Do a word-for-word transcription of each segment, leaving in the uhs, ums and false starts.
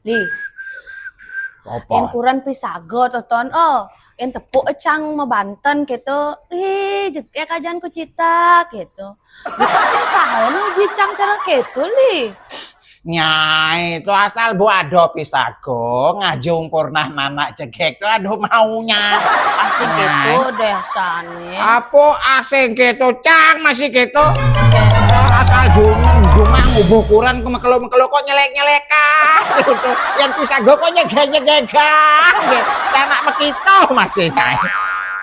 Li, apa? Yen kuren pisaga to, Ton. Oh, yen tepuk cang mabanten gitu. Ih, jegek ajan ku cita gitu. Bukan sing tahan uji cang cara gitu, Li. Nyai, to asal bu ada pisaga, ngajung purnah nanak jegek to aduh maunya. Asik gitu deh sane. Apa asing gitu, cang masih gitu. Asal jung-, jumang ubuh kuren ku mekelo-mekelo kok nyelek-nyelekan. Yang pisaga kok nyegek-nyegekan. Anak mekito masih nyai.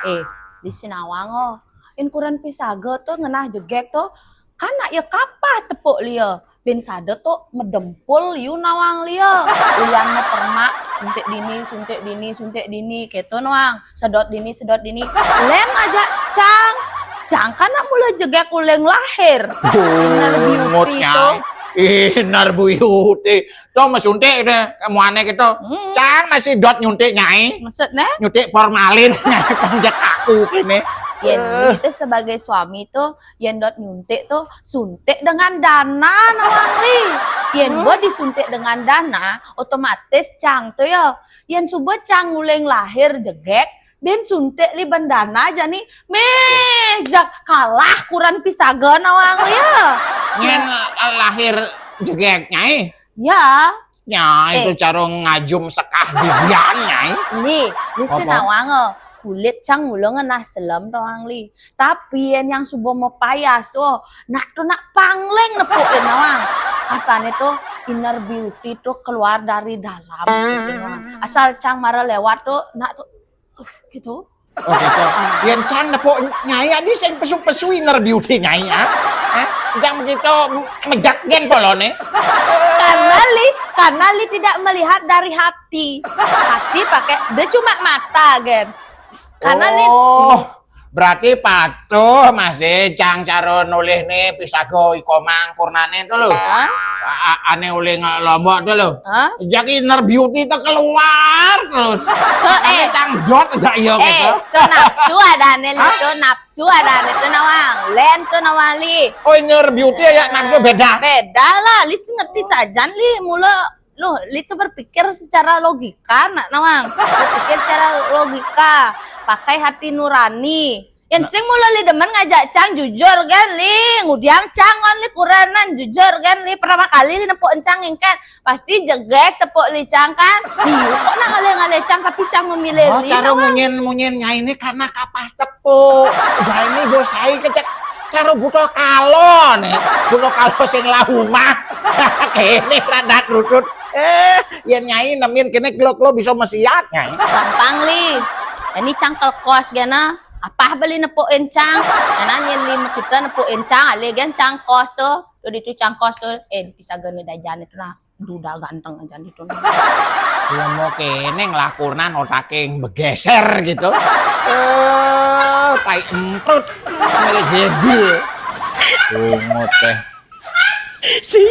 Eh, di Sinawang, oh. Yen kuren pisaga to ngenah jegek to, kan nak ya kapah tepuk lia. Ben sada to medempul yu nawang lia. Ulian metermak, suntik dini, suntik dini, suntik dini, keto nawang. Sedot dini, sedot dini. Lem aja cang. Cang kan nak mula jegek uleng lahir. Inner beauty to. Inner beauty. To mesuntik deh, kamu aneh gitu. Hmm. Cang masih dot nyuntik nyai. Maksudnya? Nyuntik formalin. Nyai panjak aku kene. Yen itu sebagai suami tuh, yen dot nyuntik tuh suntik dengan dana nawang li. Yen bo disuntik dengan dana, otomatis cang tuh ya. Yen suba cang nguling lahir jegek, ben suntik li bendana jani meh jak kalah kuren pisaga nawang li ya. Yen lahir jegek nyai. Ya. Nyai itu cara ngajum sekah didian nyai. Li, li Sinawang, oh. Kulit cang mula ngenah selem nawang li. Tapi yen yang suba mepayas tuh, nak tuh nak pangling nepukin nawang. Katanya tuh inner beauty tuh keluar dari dalam gitu nawang. Asal cang mara lewat tuh, nak tuh uh, gitu. Oh gitu. Yen cang nepuk nyai adi sing pesu-pesu inner beauty nyai ya. Hah? Yang begitu mejak gen polone. Karena li, karena li tidak melihat dari hati. Hati pakai dia cuma mata gen. Karena li Oh, berarti patuh masih cang cara nulih nih pisaga ikomang purnane tuh lho. Hah? A- a- ane ulih ngelombok tuh lho. Hah? Jaki inner beauty tuh keluar terus. Tuh, eh. Ane cang dot aja iya Eh, gitu. Tuh nafsu ada ane li Hah? Tuh nafsu ada ane tuh nawang. Len tuh nawang li. Oh, inner beauty ya nafsu beda. Beda lah, li sih ngerti sajan li mula. Loh, li tuh berpikir secara logika, nak nawang. Berpikir secara logika, pakai hati nurani. Yang sing mula li demen ngajak cang jujur kan li, ngudiang cang on li kurenan jujur kan li, pertama kali li nepuk encang kan, pasti jegek tepuk li cang kan. Iya, kok nak ngalih-ngalih cang tapi cang memilih Oh, li cara nawang. Munyin-munyin nyai ini karena kapas tepuk. Jani bos saya kecek cara butuh kalo nih. Butuh kalo sing lahumah. Kene radat rutut. Eh, yen nyai nemin kene kelo-kelo bisa mesiat nyai. Gampang li. Ini cang kelkos gana. Apa beli nepuk encang? Karena yen li kita nepuk encang, ale gen cang kos tuh. Tuh di tuh cang kos tuh. Eh, di pisaga nih dajan itu nah. Duda ganteng aja di tuh. Iya mau kene ngelakunan otak yang bergeser gitu. Eh, tai emprut. Sambil gedil. Bungut teh. Si.